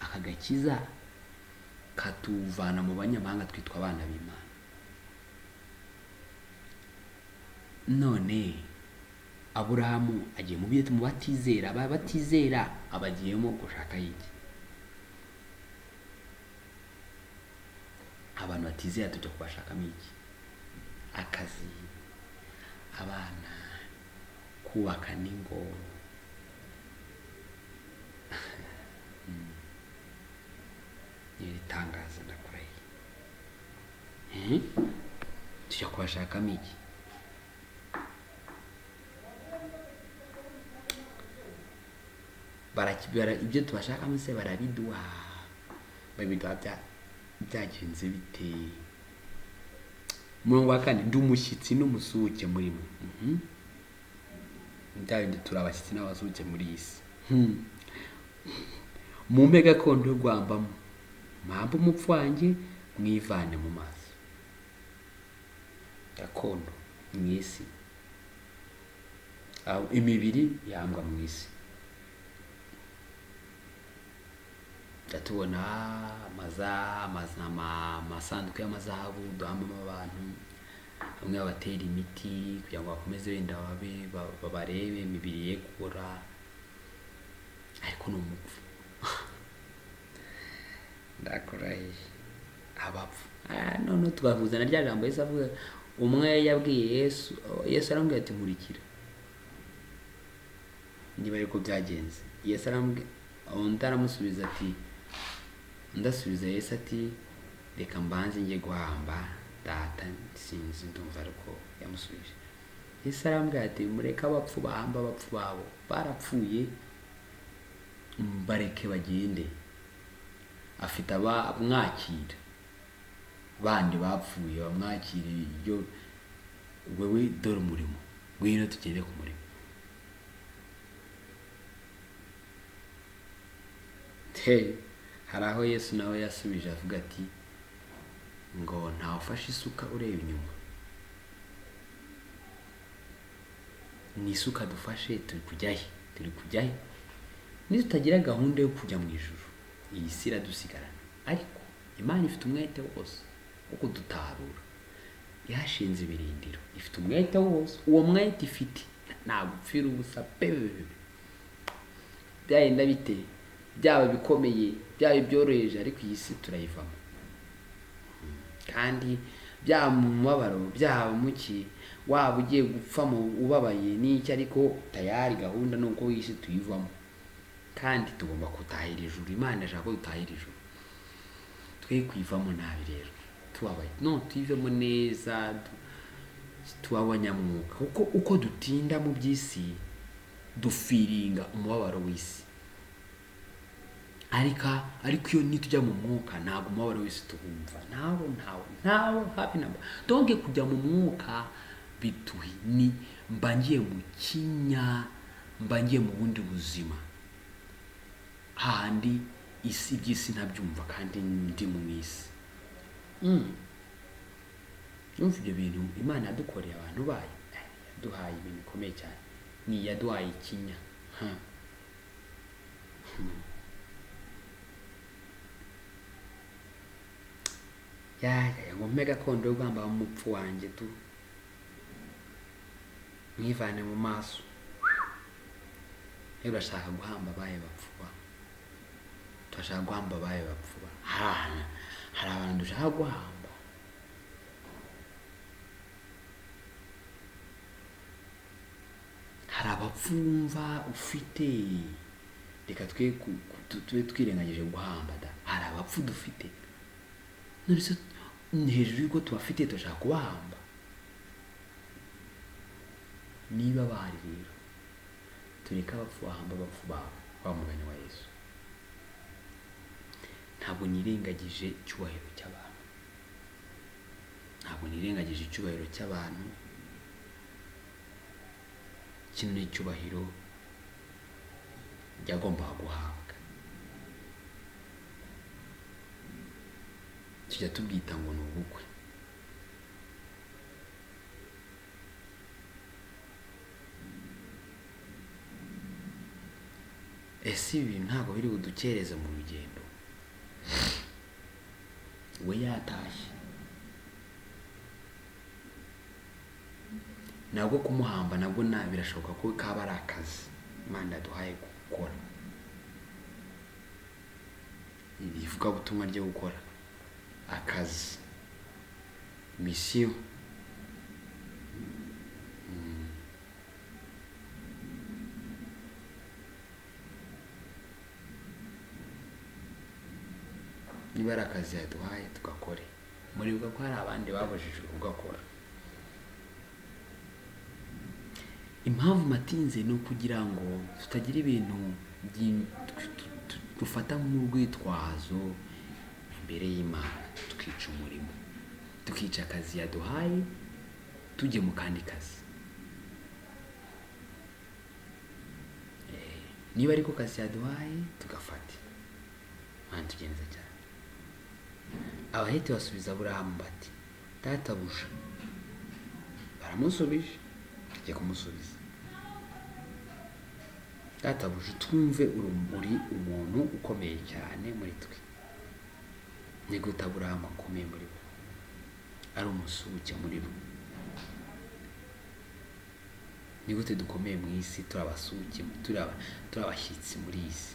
Aka gakiza katuvana mu banyamahanga, twitwa abana b'Imana. None Aburahamu agiye mu batizera, aba batizera abagiyemo gushaka iki? Abantu batizera tujya kubashakamo iki? Akazi, abana, kubaka n'ingo. Ni itangazo ndakurahiye. Tujya kubashakamo iki? Ibyo tubashakamo se barabiduha, babiduha byagenze bite? Umurongo wa 4, ndi umushyitsi n'umusuke muri mwe. Bya bindi turi abashyitsi n'abasuke muri iyi si. Mumpe gakondo yo guhambamo, mpambe umupfu wanjye, mwivane mu maso. Gakondo mu isi, aho imibiri yambwa mu isi. Tubona amasanduku y'amazahabu duhambamo abantu, bamwe babatera imiti kugira ngo bakomeze wenda babarebe imibiri ye kubora, ariko ni umupfu. Ndakurahiye abapfu. None tugahuza na rya jambo Yesu avuga, umwe yabwiye Yesu, Yesu aramubwira ati nkurikira. Niba ariko byagenze, Yesu aramubwira, undi aramusubiza ati, ndasubiza Yesu ati reka mbanze njye guhamba Data sinzi, ndumva ariko yamusubije. Yesu arambwira ati mureke abapfu bahamba abapfu babo, barapfuye bareke bagende. Afite abamwakira bandi bapfuye bamwakire, iyo wewe dore umurimo, ngwino tugende ku murimo. Hari aho Yesu nawe yasubije avuga ati ngo ntawufashe isuka ureba inyuma. Ni isuka dufashe, turi kujya he? Turi kujya he? Nitutagira gahunda yo kujya mu ijuru, iyi si iradusigarana. Ariko Imana ifite umwete wose wo kudutarura, yashinze ibirindiro, ifite umwete wose. Uwo mwete ifite ntagupfira ubusa pe. Byagenda bite, byaba bikomeye, byaba ibyoroheje, ariko iyi si turayivamo. Kandi byaba mu mubabaro, byaba muki, waba ugiye gupfa mu ubabaye n'icyo, ariko tayari gahunda ni uko iyi si tuyivamo. Kandi tugomba gutahira ijuru. Imana ishaka ko dutahira ijuru, twe kuyivamo nabi rero tubabaye, no tuyivemo neza, tuba abanyamwuka. Kuko uko dutinda mu by'isi dufiringa umubabaro w'isi, ariko iyo nitujya mu mwuka ntabwo umubabaro w'isi tuwumva, ntawo ntawo ntawo habe namba. Donke kujya mu mwuka bituhi ni mba ngiye mu kinya, mba ngiye mu bundi buzima, hahandi isi iby'isi ntabyumva kandi ndi mu isi. Yumva ibyo bintu Imana yadukoreye abantu bayo, yaduhaye ibintu bikomeye cyane, ni yaduhaye ikinya. Ya ngo mpe gakondo yo guhamba umupfu wanjye tu, mwivane mu maso. Rero urashaka guhamba abaye bapfuba, turashaka guhamba abaye bapfuba. Hari abantu dushaka guhamba. Hari abapfumva ufite, reka twe tube twirengagije guhamba da. Hari abapfu dufite, none se hejuru y'uko tubafite turashaka kubahamba? Niba bahari rero tureke abapfu bahamba abapfu babo, wa mugani wa Yesu. Ntabwo nirengagije icyubahiro cy'abantu, ntabwo nirengagije icyubahiro cy'abantu. Kino ni icyubahiro yagombaga guhabwa, tujya tubwita ngo ni ubukwe. Ese ibi bintu ntabwo biri budukereze mu rugendo? We yatashye, nabwo kumuhamba nabwo na birashoboka ko kaba ari akazi Imana yaduhaye gukora, iri ivugabutumwa ryo gukora akazi, misiyo. Niba ari akazi yaduhaye tugakore. Muribuka ko hari abandi babujijwe kugakora. Impamvu matinze ni ukugira ngo tutagira ibintu dufata nk'urwitwazo imbere y'Imana, tukica umurimo, tukica akazi yaduhaye, tujye mu kandi kazi. Niba ariko kazi yaduhaye tugafate. Imana tugenza cyane. Abaheti basubiza Aburahamu bati databuja. Baramusubije, agiye kumusubiza, databuja twumve uri umuntu ukomeye cyane muri twe. Ni gute Aburahamu akomeye muri bo, ari umusuhuke muri bo? Ni gute dukomeye mu isi, turi abasuhuke, turi abashyitsi muri iyi si?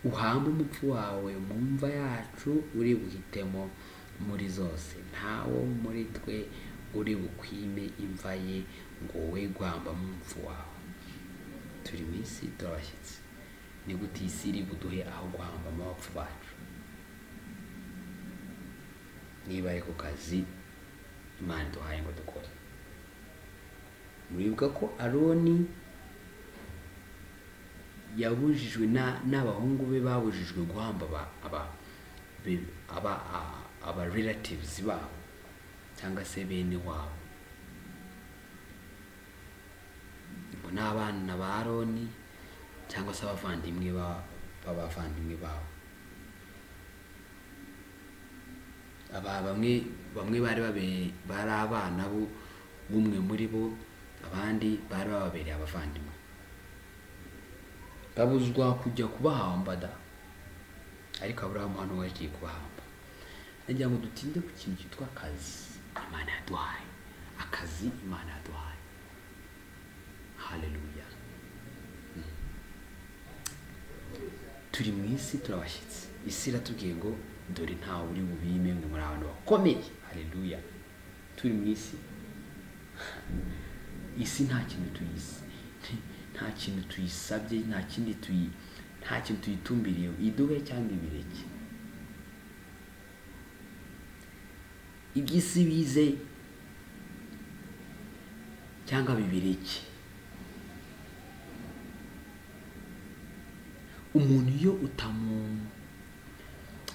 Uhamba umupfu wawe mu mva yacu, uri buhitemo muri zose, ntawo muri twe uri bukwime imva ye ngo we guhambamo umupfu wawe. Turi mu isi, turi abashyitsi. Ni gute iyi si iri buduhe aho guhambamo abapfu bacu? Niba ari ku kazi Imana iduhaye ngo dukore. Muribuka ko Aroni yabujijwe n'abahungu be, babujijwe guhamba aba relatives babo cyangwa se bene wabo. Ngo n'abana ba Aroni cyangwa se abavandimwe b'abavandimwe babo. Aba bamwe bari bari abana b'umwe muri bo, abandi bari bababereye abavandimwe. Babuzwa kujya kubahamba da, ariko Aburahamu hano we yagiye kubahamba. Nagira ngo dutinde ku kintu cyitwa akazi Imana yaduhaye, akazi Imana yaduhaye. Haleluya. Turi mu isi, turabashyitsi. Isi iratubwiye ngo dore ntawe uri bubime, mwe muri abantu bakomeye. Haleluya. Turi mu isi, isi nta kintu tuyisi, nta kintu tuyisabye, nta kindi tuyi, nta kintu tuyitumbiriye, iduhe cyangwa ibireke. Iby'isi bize cyangwa bibireke. Umuntu iyo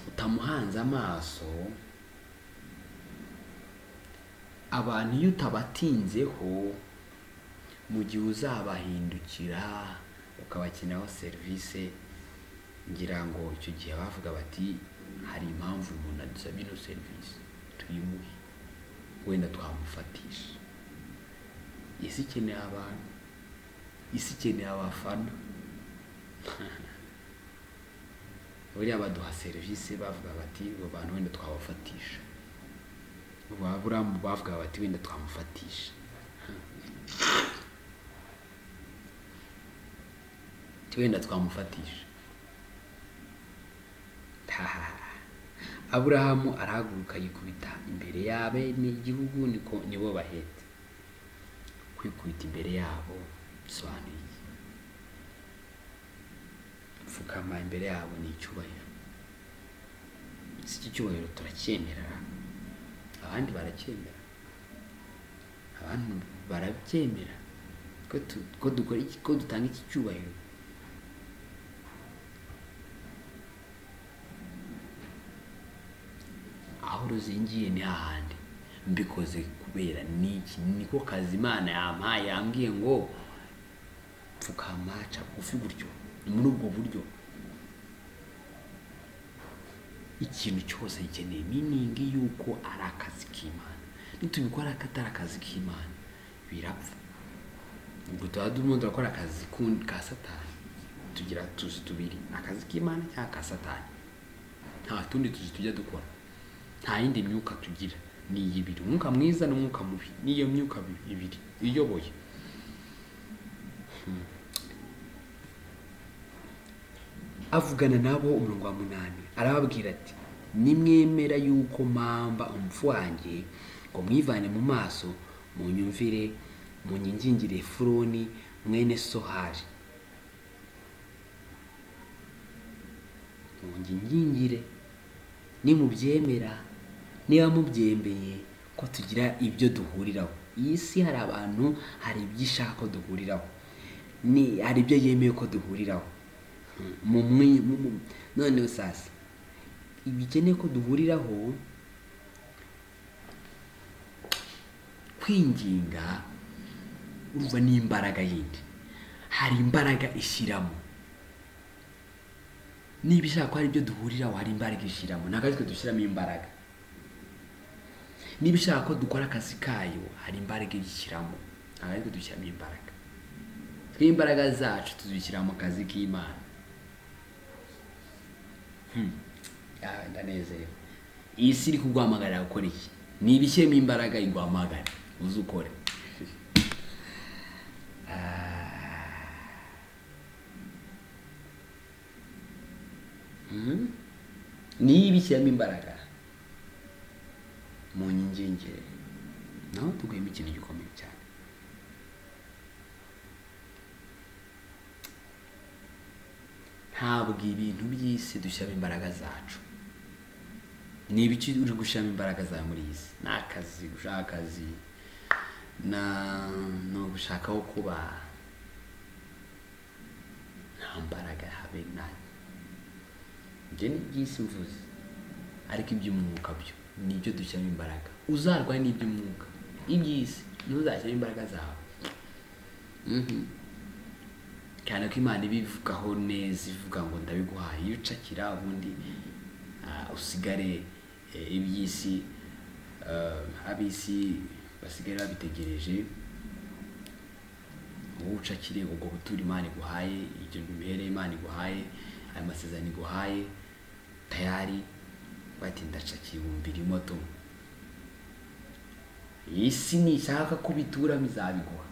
utamuhanze amaso, abantu iyo utabatinzeho, mu gihe uzabahindukira ukabakeneraho serivisi, ngira ngo icyo gihe bavuga bati hari impamvu umuntu adusabye ino serivisi, tuyimuhe, wenda twamufatisha. Isi ikeneye abantu, isi ikeneye abafana. Buriya baduha serivisi bavuga bati abo bantu wenda twabafatisha. Aburahamu bavuga bati wenda twamufatisha. Wenda twamufatisha. Aburahamu arahaguruka yikubita imbere y'abene igihugu, niko nibo bahetse. Kwikubita imbere yabo bisobanuye iki? Pfukama imbere yabo ni icyubahiro. Si iki cyubahiro turacyemera, abandi baracyemera, abantu barabyemera ko dukora iki, ko dutanga iki cyubahiro. Aho ruzingiye ni hahandi, mbikoze kubera niki, niko kazi Imana yampaye, yambwiye ngo pfukama, ca bugufi gutyo, ni muri ubwo buryo. Ikintu cyose gikeneye meaning yuko ari akazi k'Imana. Nitubikora katari akazi k'Imana birapfa. Ubwo tuba turimo turakora akazi ka Satani. Tugira tuzi tubiri, akazi k'Imana cyangwa ka Satani. Nta tundi tuzi tujya dukora, nta yindi myuka tugira, ni iyi ibiri, umwuka mwiza n'umwuka mubi. Niyo myuka ibiri iyoboye. Avugana nabo umurongo wa 8 arababwira ati nimwemera yuko mpamba umupfu wanjye ngo mwivane mu maso, munyumvire, munyingingire Efuroni mwene Sohari. Munyingingire, nimubyemera, niba mubyemeye ko tugira ibyo duhuriraho. Iyi si hari abantu, hari ibyo ishaka ko duhuriraho, ni hari ibyo yemeye ko duhuriraho. Noneho sasa ibikeneye ko duhuriraho, kwinginga urumva ni imbaraga yindi, hari imbaraga ishyiramo. Niba ishaka ko hari ibyo duhuriraho, hari imbaraga ishyiramo, ntabwo ari twe dushyiramo imbaraga. Niba ishaka ko dukora akazi kayo, hari imbaraga ishyiramo, ntabwo ari twe dushyiramo imbaraga. Twe imbaraga zacu tuzishyira mu kazi k'Imana. Ndanezerewe. Iyi si iri kuguhamagarira gukora iki? Niba ishyiremo imbaraga iguhamagare, uze ukore. Niba ishyiramo imbaraga mu nyingingire, naho tuguyemo ikintu gikomeye cyane. Ntabwo ibintu by'isi dushyiramo imbaraga zacu. Ni ibiki uri gushyiramo imbaraga zawe muri iyi si? Ni akazi, gushaka akazi, na no gushaka aho kuba, nta mbaraga habe na. Ibyo ni iby'isi mvuze, ariko iby'umwuka byo nibyo dushyiramo imbaraga. Uzarwaye n'iby'umwuka, iby'isi ntuzashyiramo imbaraga zawe. Cyane ko Imana ibivugaho neza, ivuga ngo ndabiguhaye, iyo ucakira ubundi usigare iby'isi, ab'isi basigare babitegereje, wowe ucakire ubwo butura Imana iguhaye, ibyo bimereye Imana iguhaye, ayo masezerano iguhaye, tayari bati ndacakiye, wumvira imoto. Iyi si nishaka ko ubituramo izabiguha.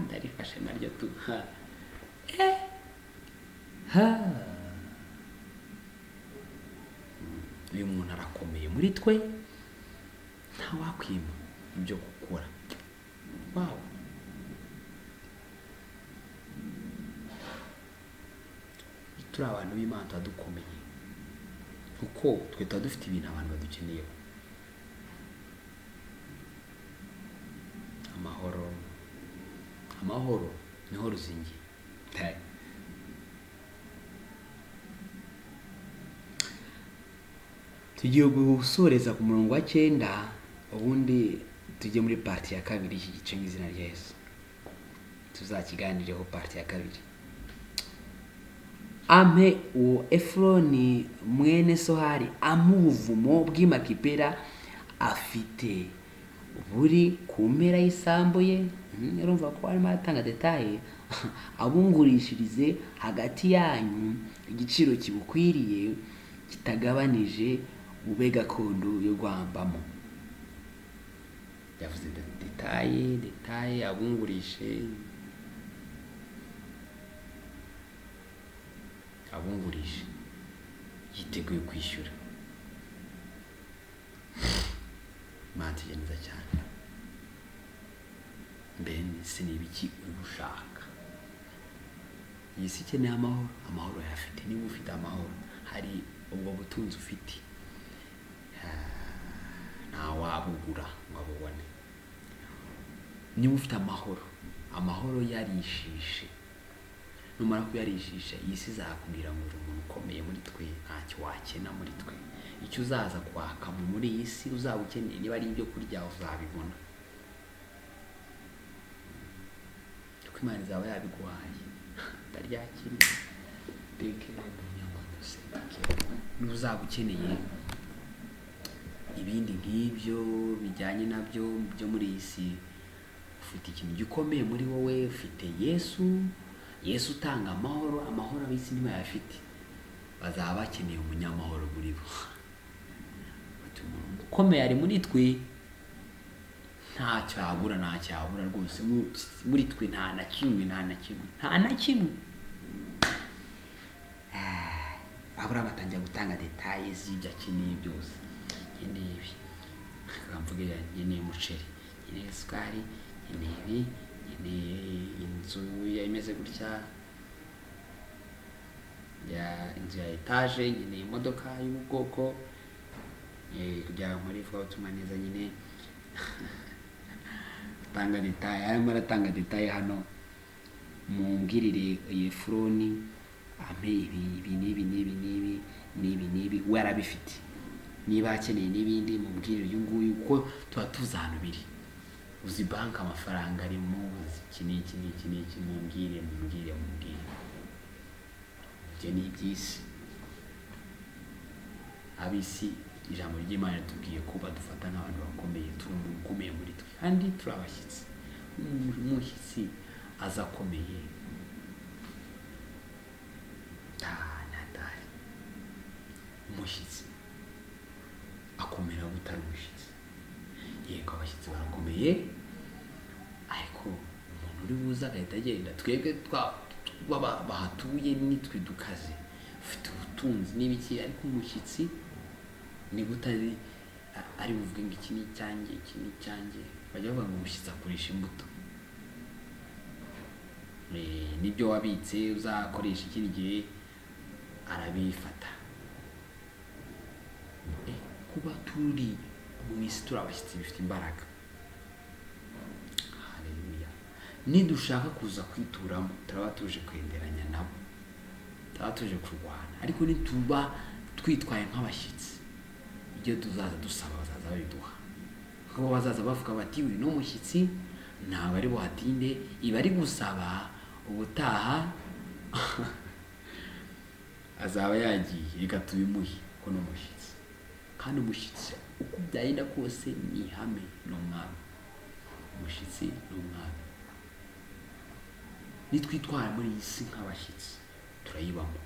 Ndarifashe naryo tu. Ha. Ha. Uyu muntu arakomeye muri twe, ntawakwima ibyo gukora. Wow. Turi abantu b'Imana tuba dukomeye, kuko twe tuba dufite ibintu abantu badukeneyeho. Amahoro, amahoro niho ruzingiye. Tugiye gusoreza ku murongo wa 9, ubundi tujye muri parti ya 2 y'iki gice mu izina rya Yesu. Tuzakiganireho parti ya 2. Ampe uwo Efuroni mwene Sohari, ampe ubuvumo bw'i Makipela afite buri ku mpera y'isambu ye. Urumva ko arimo aratanga detaye. Abungurishirize hagati yanyu igiciro kibukwiriye kitagabanije, ube gakondo yo guhambamo. Yavuze detaye, detaye, abungurishe, abungurishe, yiteguye kwishyura. Imana tugenza cyane. Mbese ni ibiki uri gushaka? Iyi si ikeneye amahoro, amahoro yafite. Niba ufite amahoro, hari ubwo butunzi ufite, nta wabugura ngo abubone. Niba ufite amahoro, amahoro yarishishe, numara kuyarishisha, iyi si izakubwira ngo uri umuntu ukomeye muri twe, ntacyo wakena muri twe. Icyo uzaza kwaka muri iyi si uzaba ukeneye, niba ari ibyo kurya uzabibona, kuko Imana izaba yabiguhaye. Ndaryakiriye. Niba uzaba ukeneye ibindi nk'ibyo bijyanye nabyo byo muri iyi si, ufite ikintu gikomeye muri wowe, ufite Yesu. Yesu utanga amahoro, amahoro ab'isi ntibayafite, bazaba bakeneye umunyamahoro muri bo. Bati umuntu ukomeye ari muri twe, ntacyo yabura, ntacyo yabura rwose muri twe, nta na kimwe, nta na kimwe, nta na kimwe. Aburahamu atangira gutanga detaye z'ibyo akeneye byose. Nkeneye ibi, mvuge nkeneye umuceri, nkeneye isukari, nkeneye ibi, nkeneye inzu imeze gutya, ya inzu ya etaje, nkeneye imodoka y'ubwoko, kugira ngo nkore ivugabutumwa neza nyine. Atanga detaye, arimo aratanga detaye hano. Mumbwirire Efuroni ampe ibi, ibi n'ibi n'ibi n'ibi n'ibi n'ibi, we arabifite. Niba akeneye n'ibindi mubwirire uyu nguyu, kuko tuba tuzi ahantu biri. Uzi banki amafaranga arimo, uzi iki n'iki n'iki n'iki, mumbwire, mumbwire, mumbwire. Ibyo ni iby'isi. Ab'isi ijambo ry'Imana ritubwiye ko badufata nk'abantu bakomeye, turi umuntu ukomeye muri twe, kandi turi abashyitsi. Umushyitsi aza akomeye, umushyitsi akomera utari umushyitsi. Yego abashyitsi barakomeye, ariko umuntu uri buze agahita agenda, twebwe bahatuye nitwe dukaze, ufite ubutunzi n'ibiki, ariko umushyitsi ni gute ari buvuge ngo iki ni icyanjye, iki ni icyanjye. Bajya bavuga ngo umushyitsi akoresha imbuto. Nibyo wabitse uzakoresha ikindi gihe arabifata. Ko Kuba turi mu isi turi abashyitsi bifite imbaraga. Haleluya! Nidushaka kuza kwituramo, turaba tuje kwenderanya nabo, turaba tuje kurwana. Ariko nituba twitwaye nk'abashyitsi, ibyo tuzaza dusaba bazaza babiduha, kuko bazaza bavuga bati: "Uyu ni umushyitsi, ntabwo ari buhatinde, iba ari gusaba, ubutaha azaba yagiye, reka tubimuhe ko ni umushyitsi." Kandi umushyitsi, uko byagenda kose, ni ihame, ni umwami. Umushyitsi ni umwami. Nitwitwara muri iyi si nk'abashyitsi, turayibamo.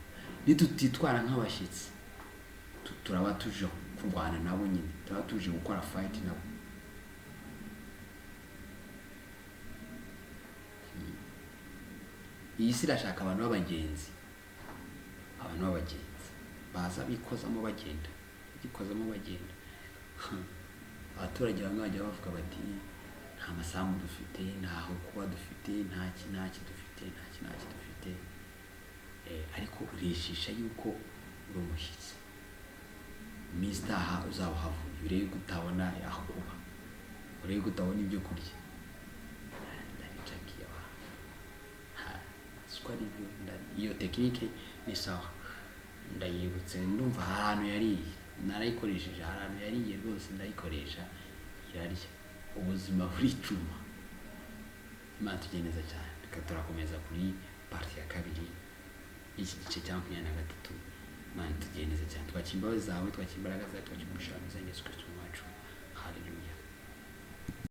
Nitutitwara nk'abashyitsi, turaba tuje kurwana nabo nyine, turaba tuje gukora fight nabo. Iyi si irashaka abantu b'abagenzi, abantu b'abagenzi baza bikozamo bagenda, bikozamo bagenda. Abaturage bamwe bajya bavuga bati: "Nta masambu dufite, ntaho kuba dufite, ntaki ntaki dufite, ntaki ntaki dufite." Ariko urishisha yuko uri umushyitsi. Iminsi itaha uzaba uhavuye, urebe ko utabona aho kuba, urebe ko utabona ibyo kurya. Ndaricakiye wa ha, siko ari byo. Iyo technique ni sawa, ndayibutse. Ndumva hari ahantu yariye, narayikoresheje, hari ahantu yariye rwose, ndayikoresha irarya, ubuzima buricuma. Imana tugiye neza cyane. Reka turakomeza kuri partie ya kabiri y'iki gice cya 23. Imana tugiye neza cyane. Twakira imbabazi zawe, twakira imbaraga zawe, twakira umugisha wawe. Yesu Kristo wacu.